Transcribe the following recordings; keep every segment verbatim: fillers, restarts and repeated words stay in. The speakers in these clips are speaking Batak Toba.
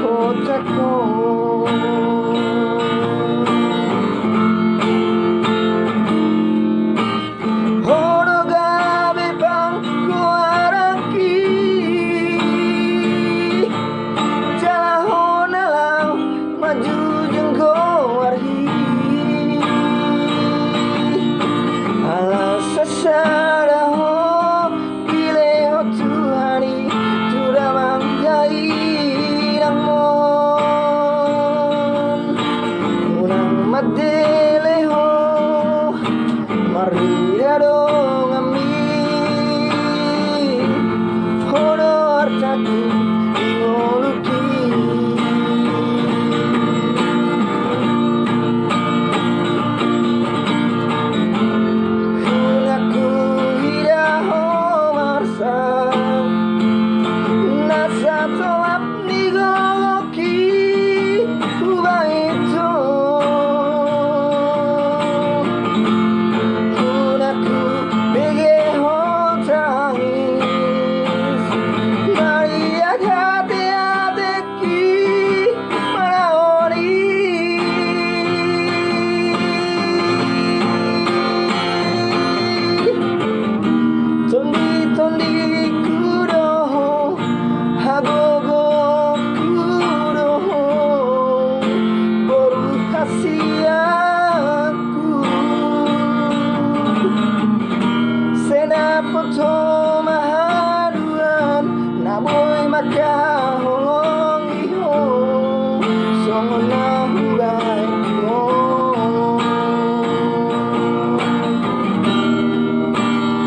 Ho do gabe panggoarangki, jala ho na laho manjujung goarhi. Ala sasada ho dilehon Tuhan i tu damang dainangmon. Unang mandele ho marnida donganmi, ho do artangku di ngolungki. Unang huida ho marsak na satolap ni gogongki hubahen do. Unang hubege ho tangis, marriak ateatengki manaon i. Tonditondingku do ho, hagogongku do ho, boru hasianku. Sai dapot ho ma haduan na boi mangkaholongi ho songon na hubahen ho.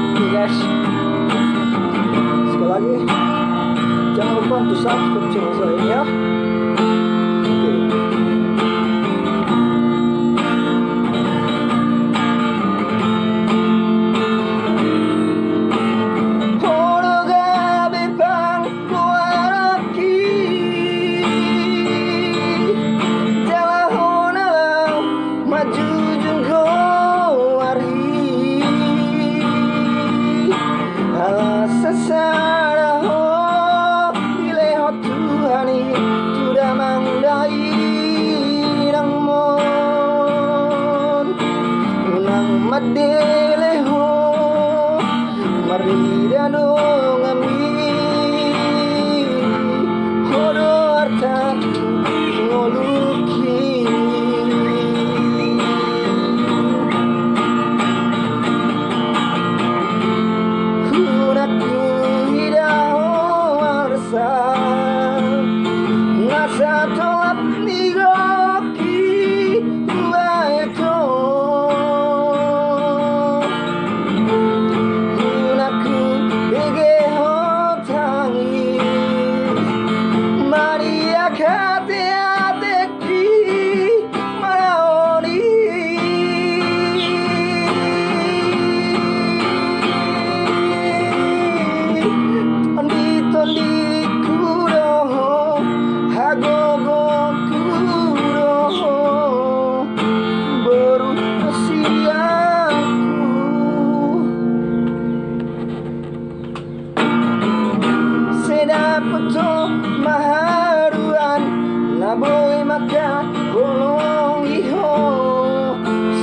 Oke, guys. Sekali lagi, jangan lupa untuk subscribe channel saya ini, ya. Oke. Ho do gabe panggoarangki, jala ho na laho manjujung goarhi. Ala sasada ho dilehon Tuhan i tu damang dainangmon. Unang mandele ho marnida donganmi, ho do artangku di ngolungki. Unang huida ho marsak na satolap ni gogongki hubahen do. Unang hubege ho tangis, marriak ateatengki manaon i. Tonditondingku do ho, hagogongku do ho, boru hasianku. Sai dapot ho ma haduan na boi mangkaholongi ho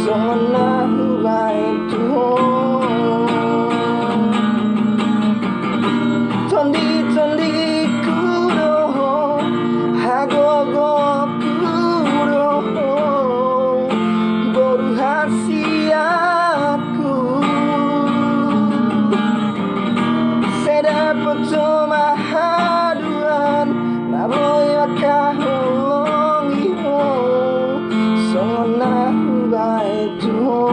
songon na hubahen tu ho. Tonditondingku do ho, hagogongku do ho, boru hasianku. Sai dapot ho ma haduan na boi mangkaholongi ho songon na hubahen tu ho.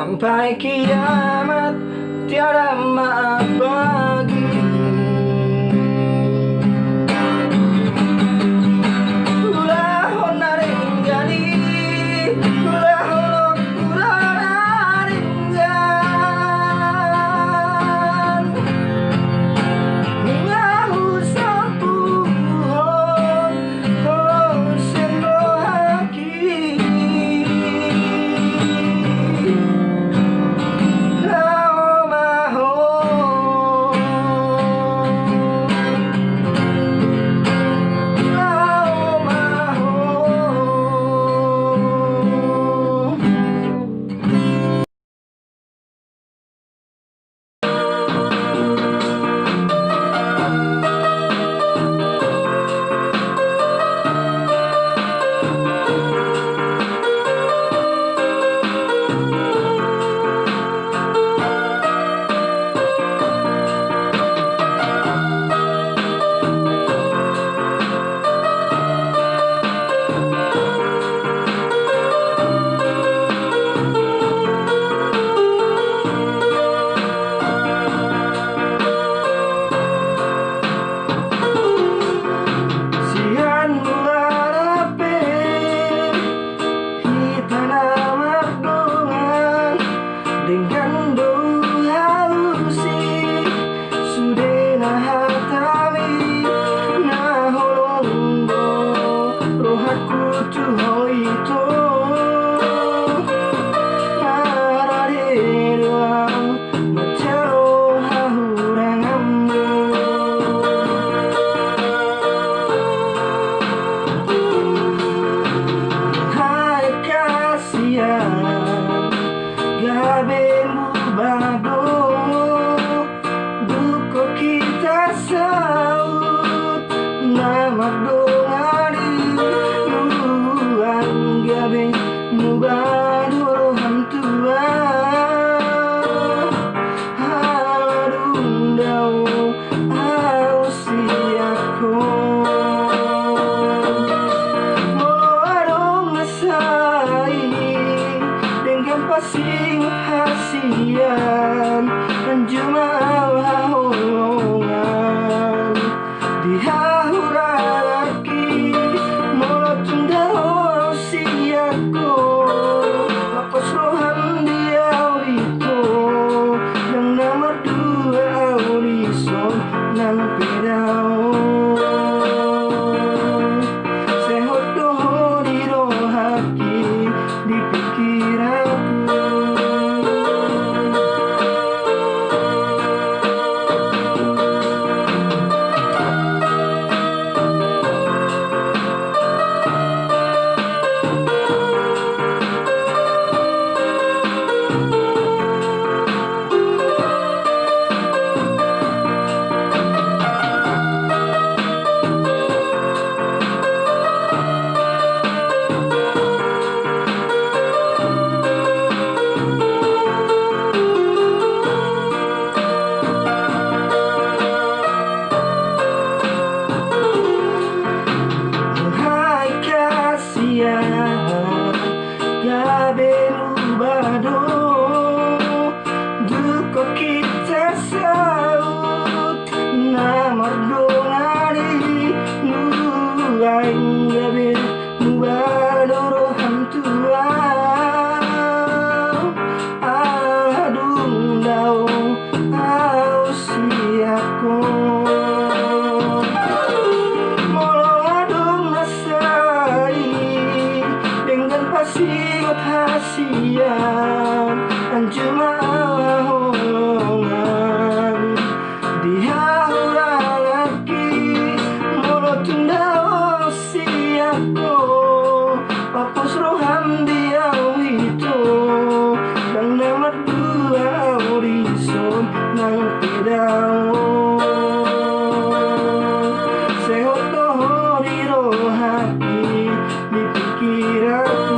Sampai kiamat tiada mambagi. Ulahon na denggan i, ulahon na denggan. Nga husampuhon, ho sian rohangki. Sian mulana pe hita na mardongan, denggan do hualusi sude na hatami. Na holong do rohangku tu ho ito, na rade do ahu manjalo hahuranganmu. Hai kasian, gabe muba do, dung hot hita saut na mardongan i. Nuaeng gabe muba do roham tu ahu, ala dung dao ahu sian ho. Molo adong na sai denggan pasingot hasian, anju ma ahu haholongan di hahuranganki. Molo tung dao ahu sian ho, pos roham di ahu ito, ndang na mardua ahu dison nang pe dao. Sai hot do ho di rohangki, di pikiranku. Hai kasian, gabe muba do, dung hot hita saut na mardongan i. Nuaeng gabe muba do roham tu ahu, ala dung dao ahu sian ho. Molo adong na sai denggan pasingot hasian, anju ma ahu haholongan di hahuranganki. Molo tung dao ahu sian ho, pos roham di ahu ito, ndang na mardua ahu dison nang pe dao. Sai hot do ho di rohangki, di pikiranku.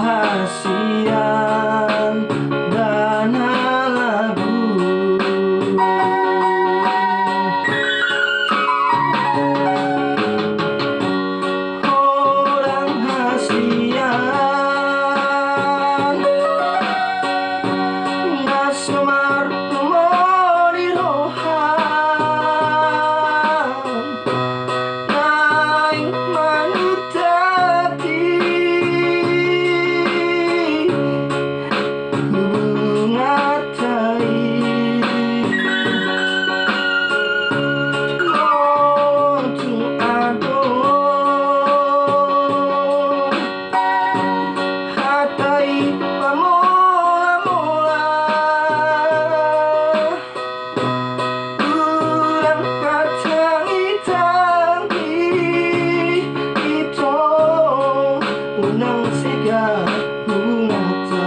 Hasian dana lagu. Godang hasian na so marlumo di roha. Naeng manutati hubunganta i. Molo tung adong hata i pamola-mola, unang patangi-tangi, ito, unang sega hubunganta.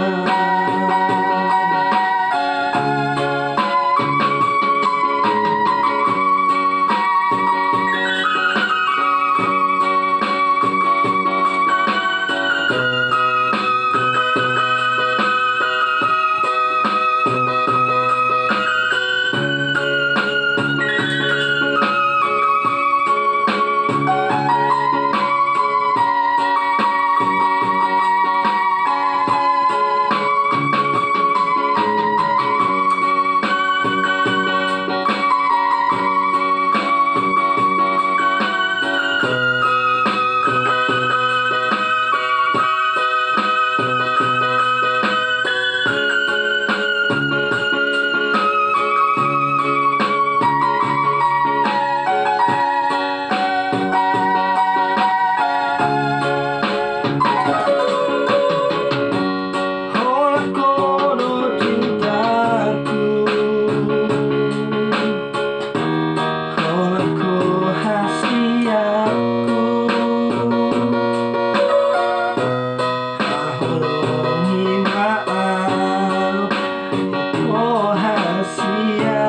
Holan ho do cintaku, holan ho hasianku. Haholongi ma au, o hasian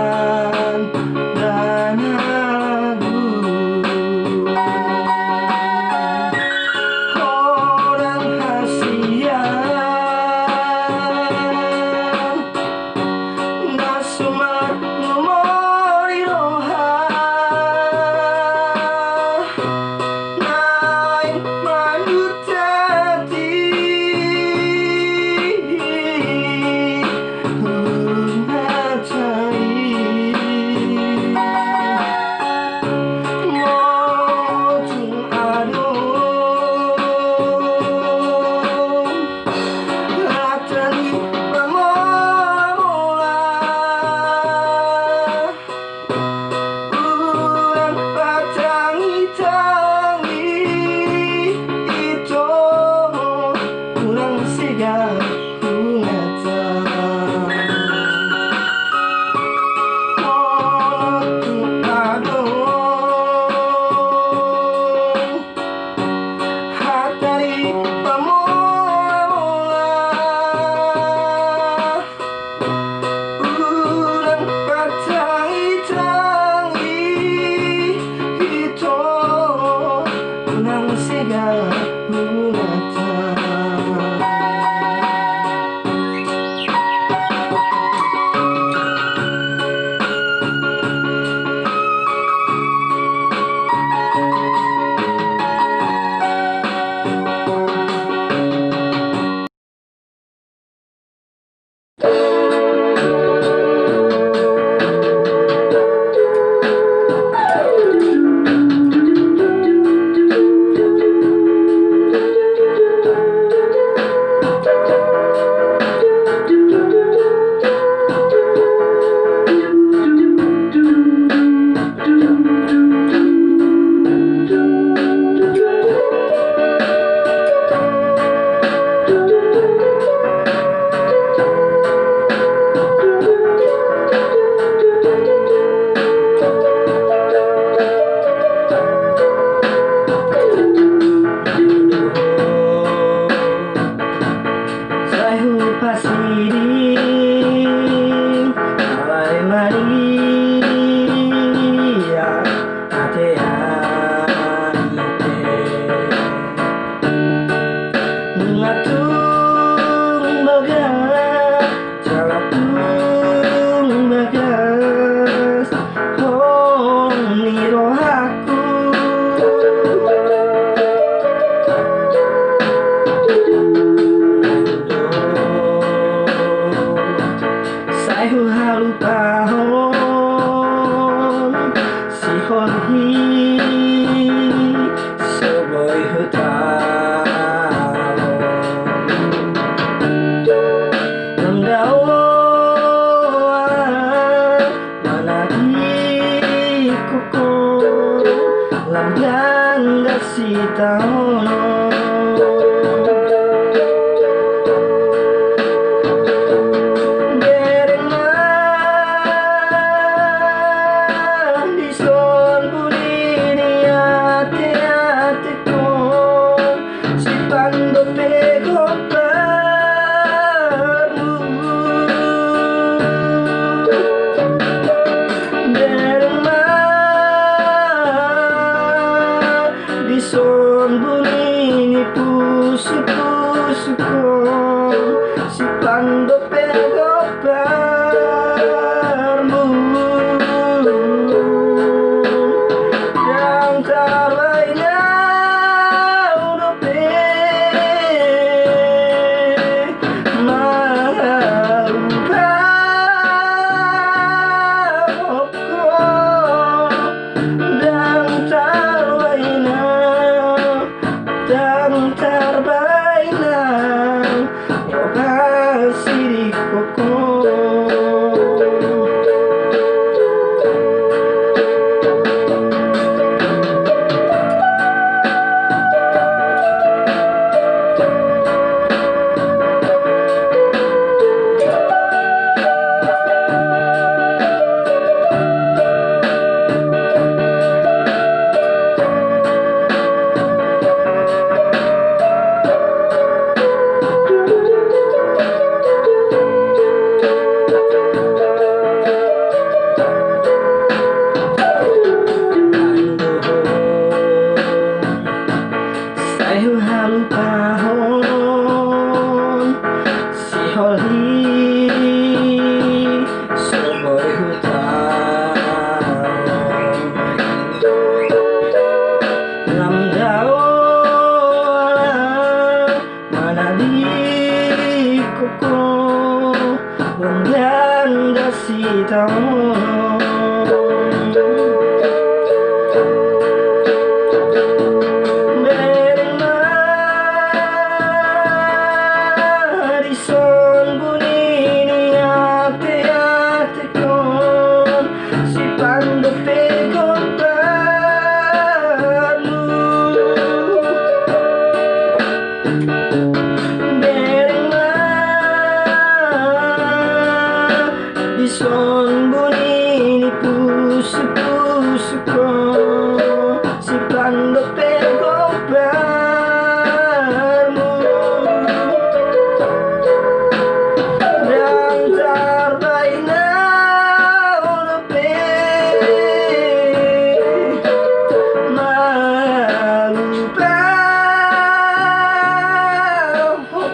dana lagu. Godang hasian na so marlumo di roha. Naeng manutati hubunganta i. Molo tung adong hata i pamola-mola, unang patangi-tangi, ito, unang sega hubunganta. Molo tung adong hata i pamola-mola, unang patangi-tangi, ito, unang sega hubunganta. Sai hupasidi alai Maria, ate ate. Nunga tu Sipandope gomparmu, ndang tarbahen au dope mangalupahon ho, ndang tarbahen au, ndang tarbahen au, opa sidik ho. Sai huhalupahon sihol i so boi hutaon. Lam dao ala manadingkon ho, lam ganda sitaonon. Bereng ma dison buni ni ateate kon, sipandope gomparmu. Bereng ma dison buni ni pusuk-pusuk on, sipandope gomparmu. Ndang tarbahen au dope mangalupahon ho,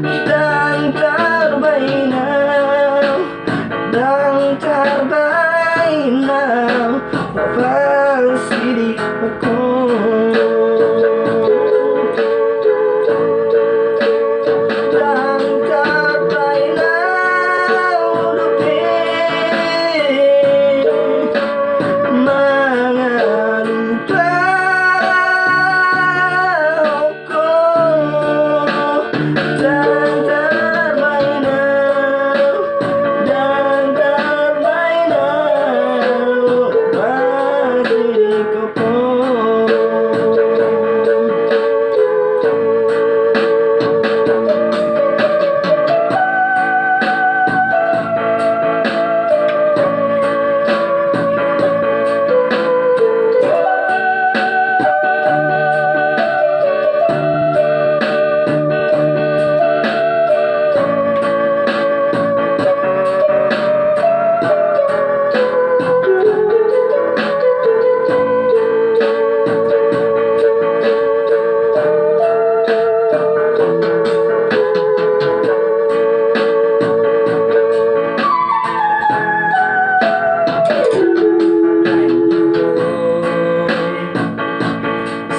ndang tarbahen au, ndang tarbahen au, opa sidik ho. Ndang tarbahen au dope mangalupahon ho, ndang tarbahen au, ndang tarbahen au, opa sidik ho.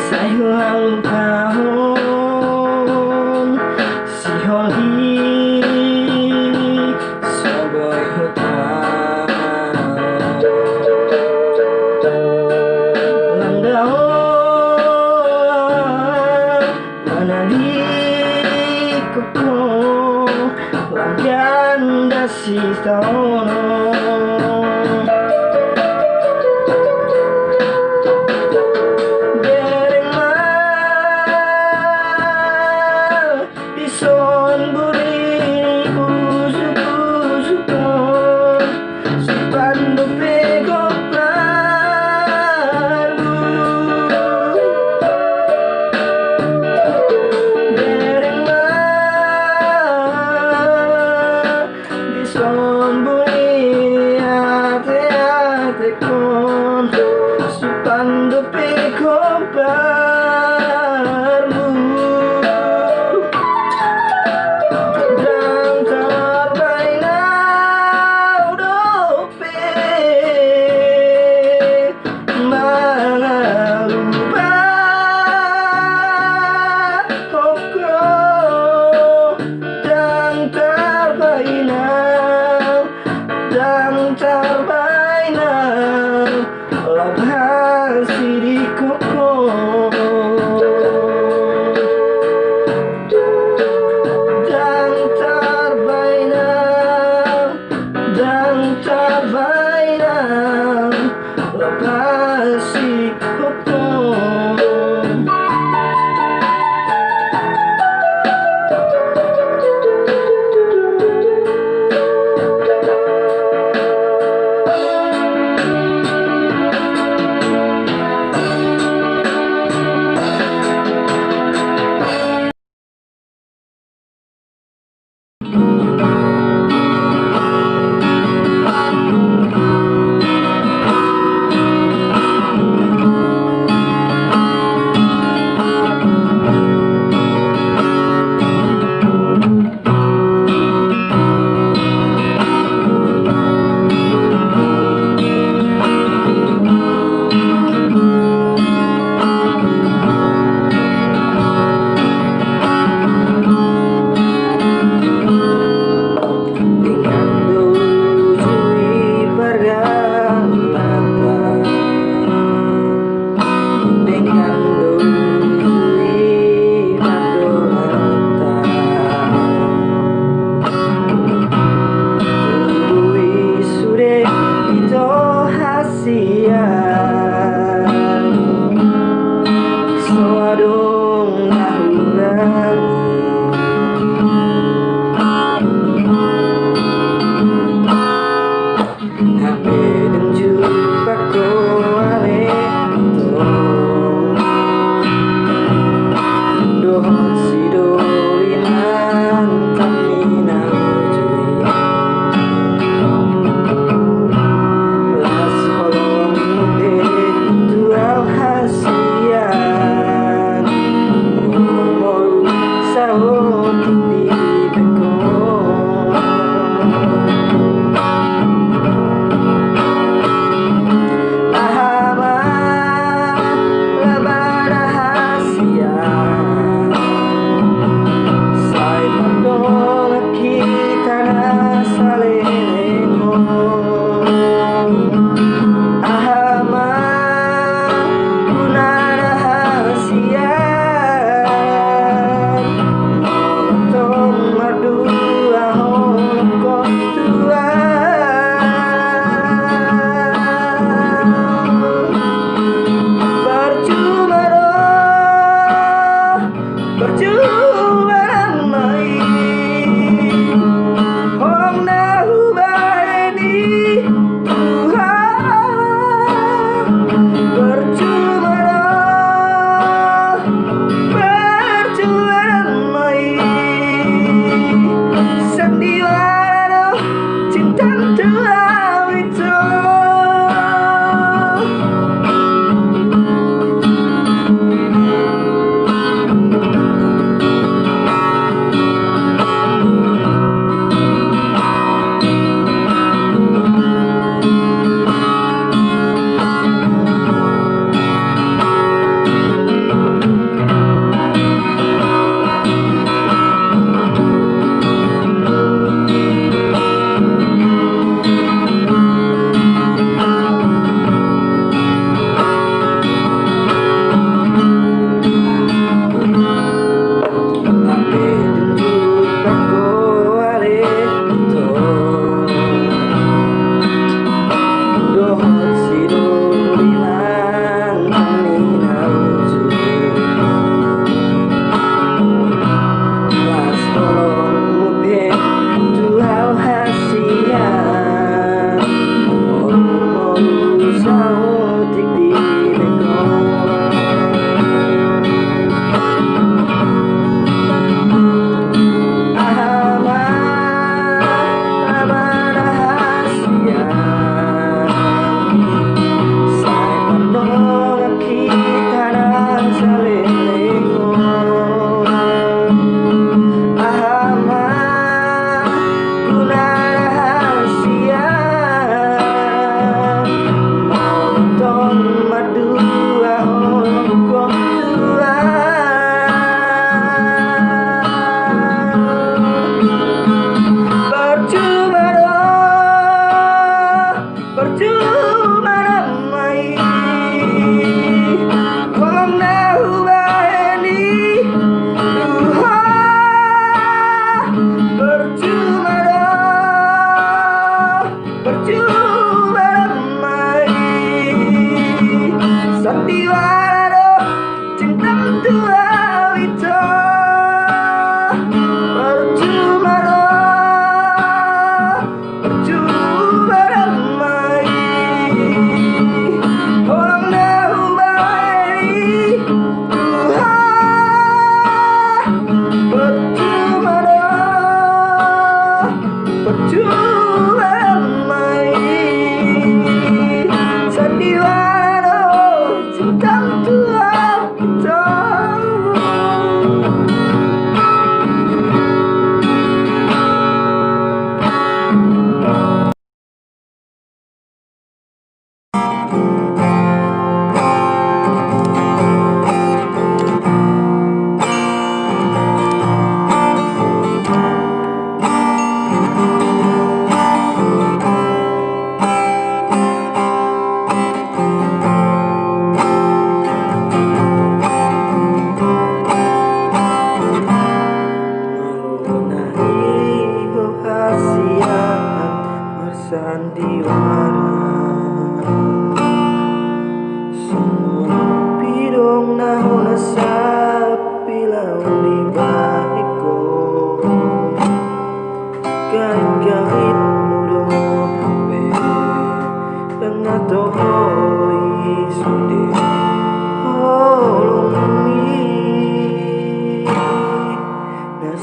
Sai huhalupahon sihol i so boi hutaon. Lam dao ala manadingkon ho, lam ganda sitaonon. Bereng ma dison buni ni pusuk-pusuk on, sipandope gomparmu. Bereng ma dison buni ni ateate kon, sipandope gomparmu.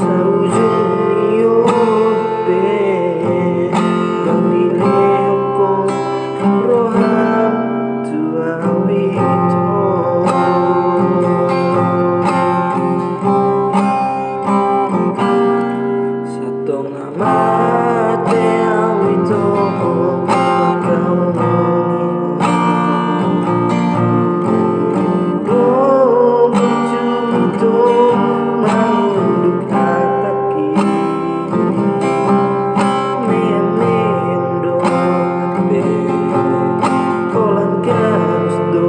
Ujung ni on pe, ndang dilehon roham tu au ito. Satonga mate au ito, mangkaholongi ho. Domu jumito mangunduk hatangki. Memeng do be, holan gabus do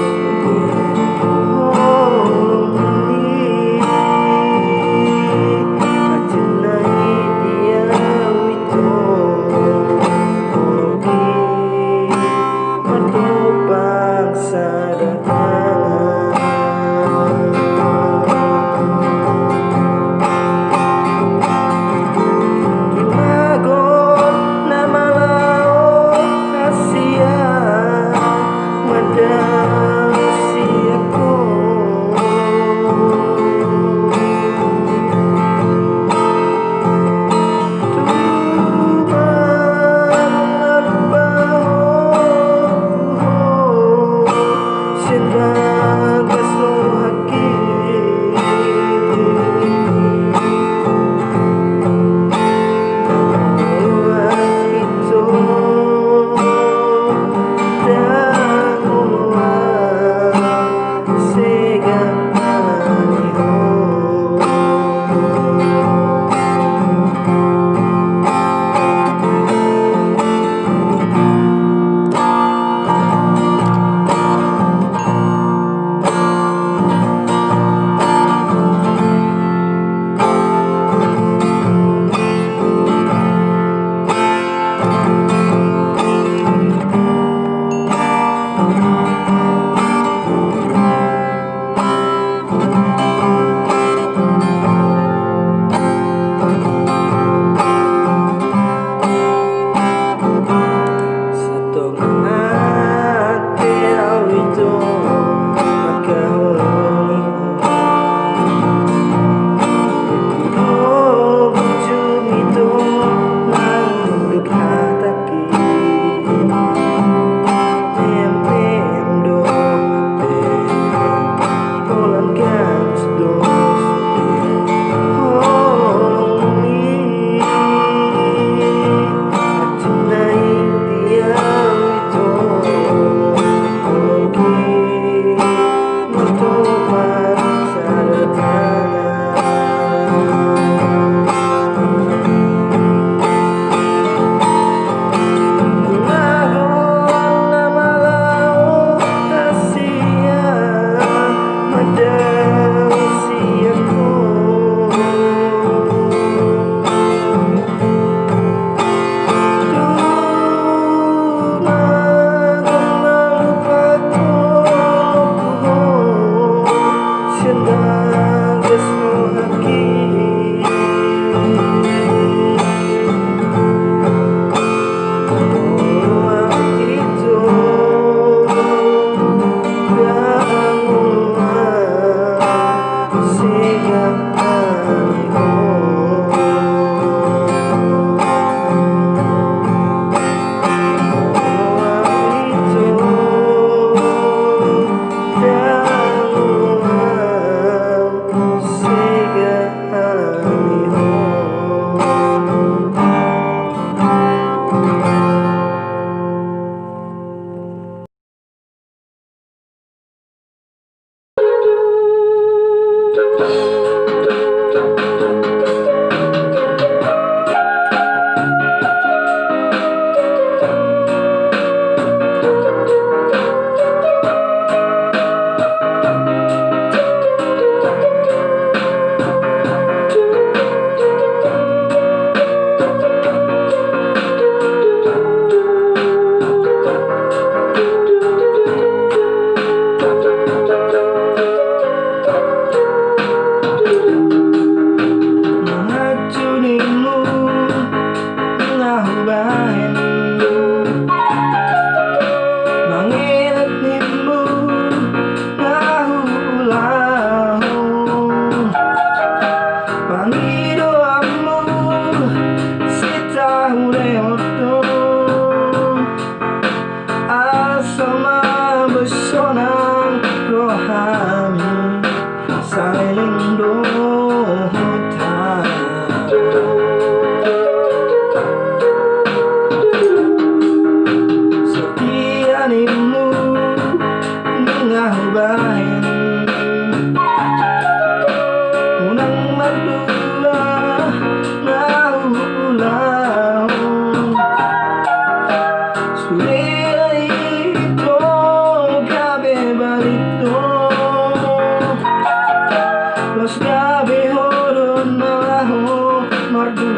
sude holong ni. Acil na i dia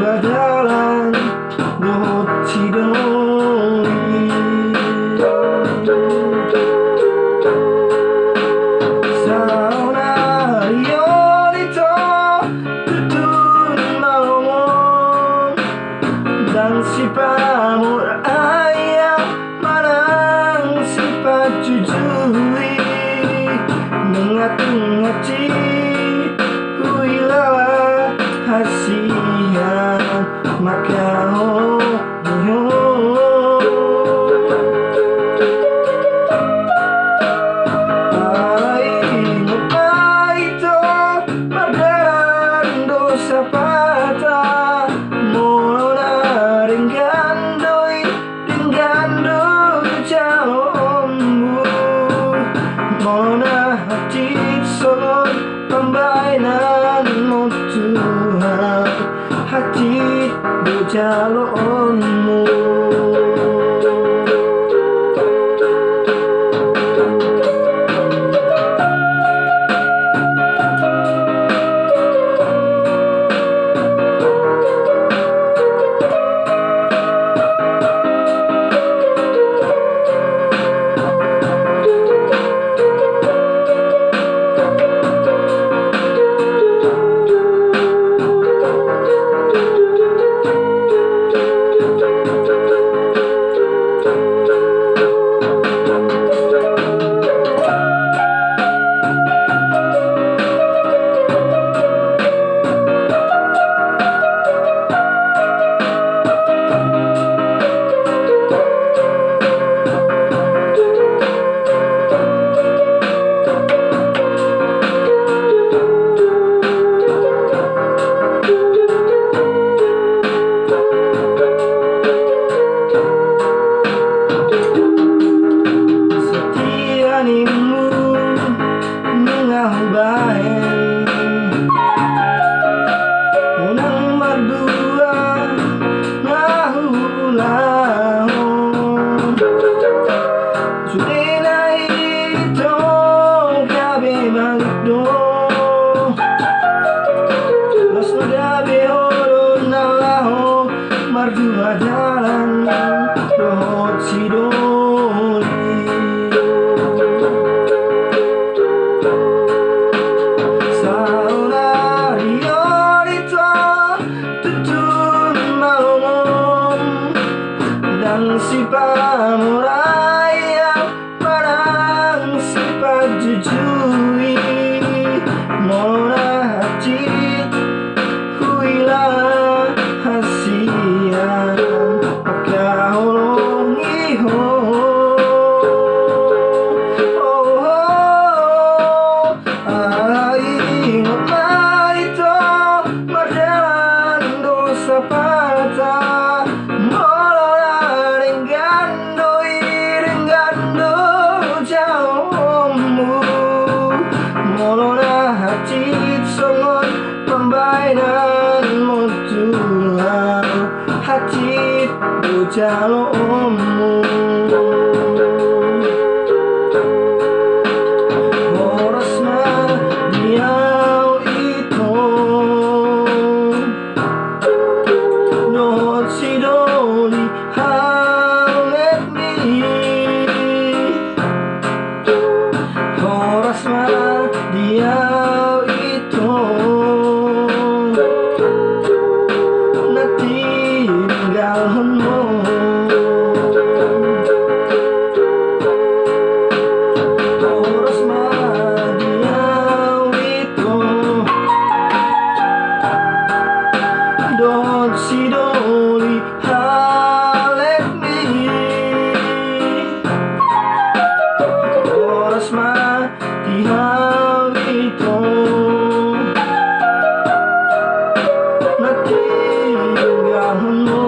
Dalan dohot sidoli. Saonari on ito tutu na malomon, ndang sipamoraia manang sipajujui, nunga-nunga huhilala hasian mangkaholongi ho. Alai nunga ito mardalan do sapata, molo na denggan do i, denggan do jaloonmu. Molo na hansit songon pambahenanmu, Tuhan, hansit do jaloonmu. Setia ninmu nunga hubahen, unang mardua na huulahon. Sude na i tong gabe mangit do, las do gabe holong na laho mardua dalan dohot sidoli. Saonari on ito tutu na malomon, ndang sipamoraia manang sipajujui, molo na hansit huhilala hasian mangkaholongi ho. Oh, oh. Alai nunga ito mardalan do sapata, molo na denggan do i, denggan do jaloonmu. Molo na hansit songon pambahenanmu, Tuhan, hansit do jaloonmu. Horas ma di ahu ito dohot sidoli halekmi. Horas ma di ahu ito na tinggalhonmu. Horas ma di ahu ito dohot sidoli halekmi. Horas ma di ahu ito na tinggalhonmu.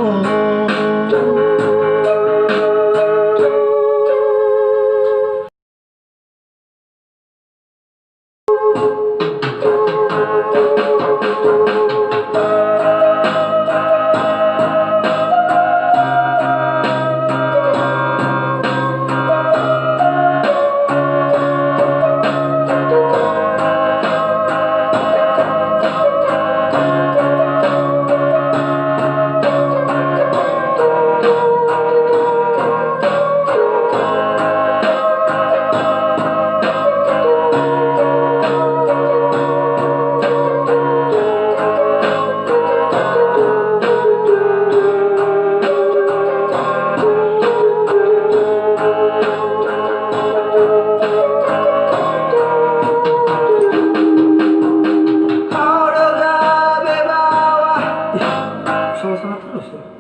Sama terus ya.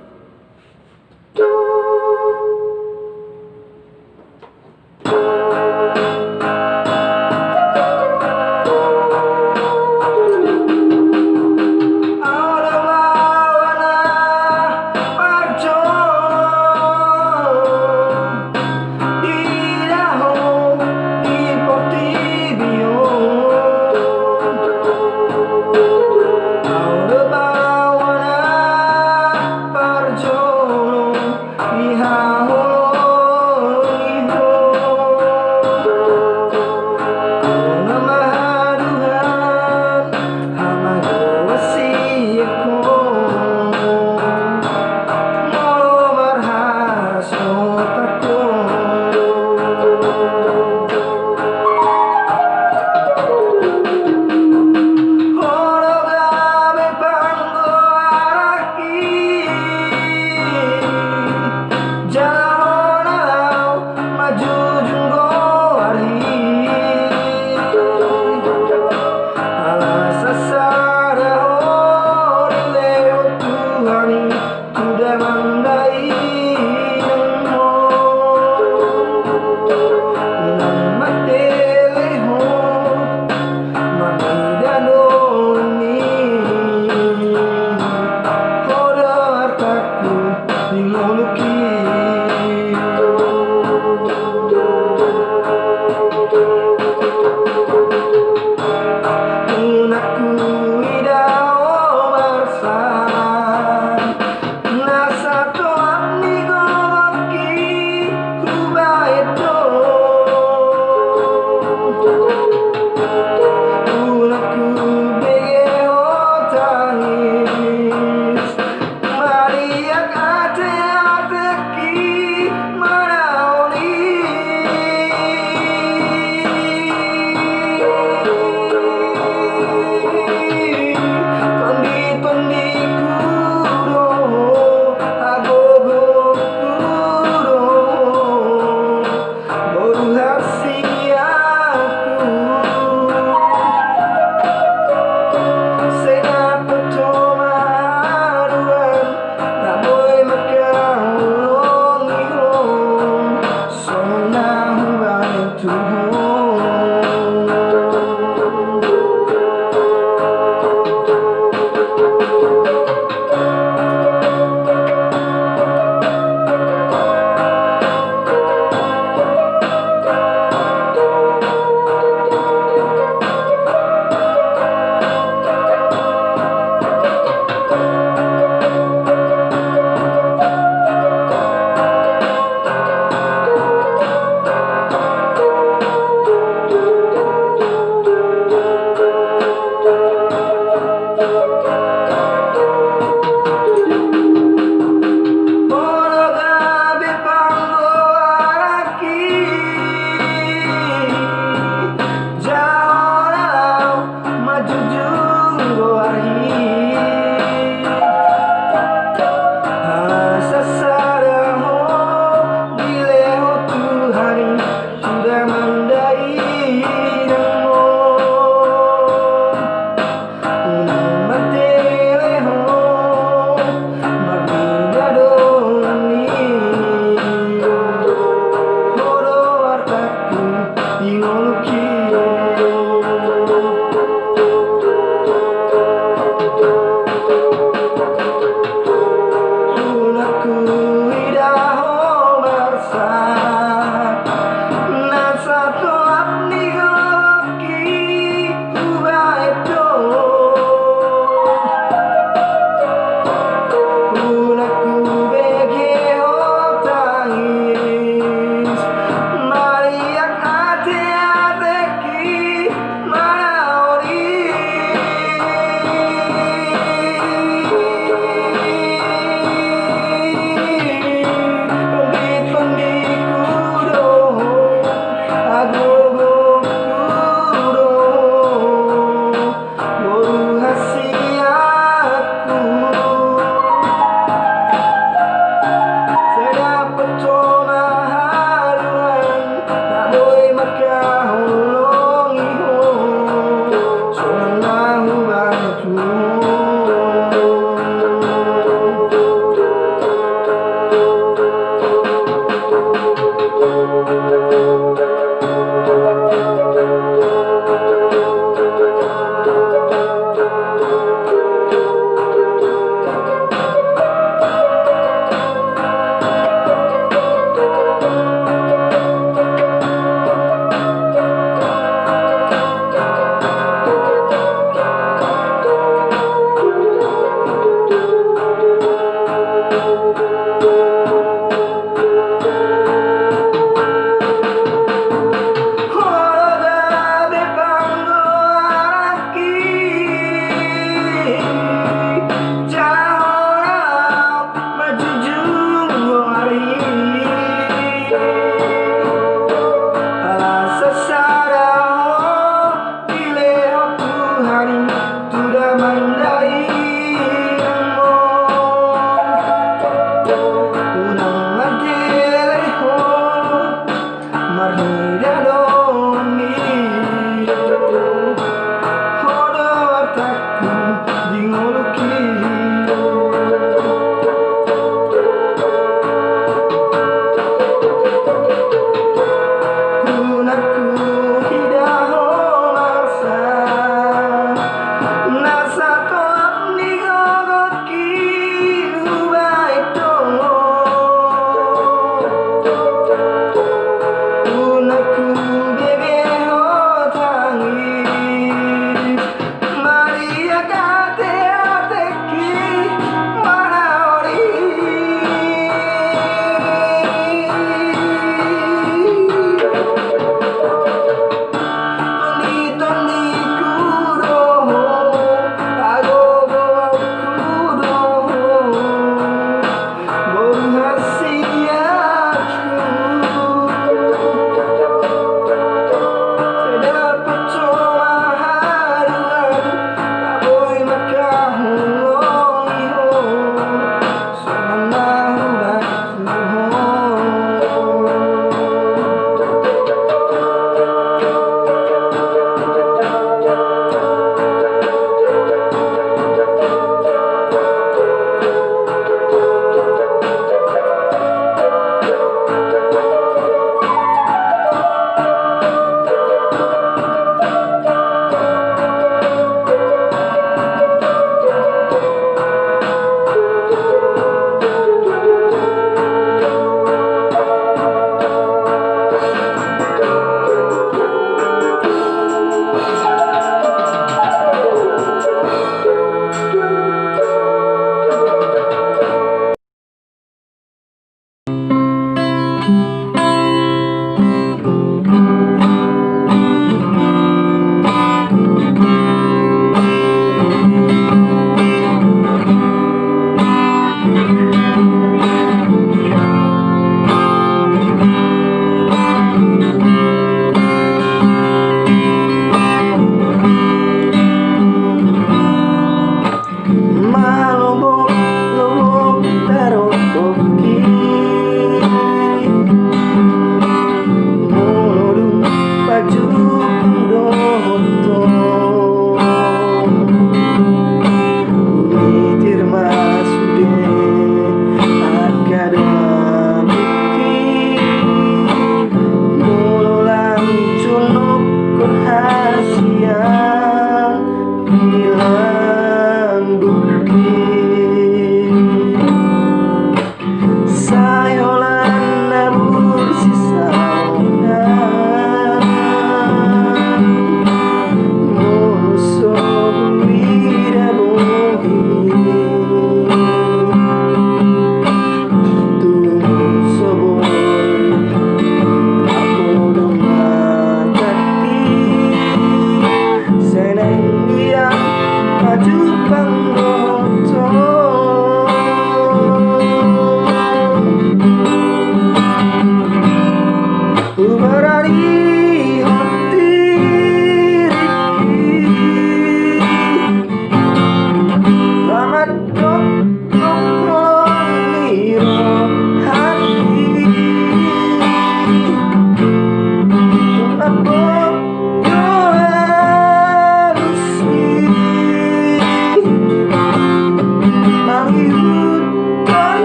mangihuthon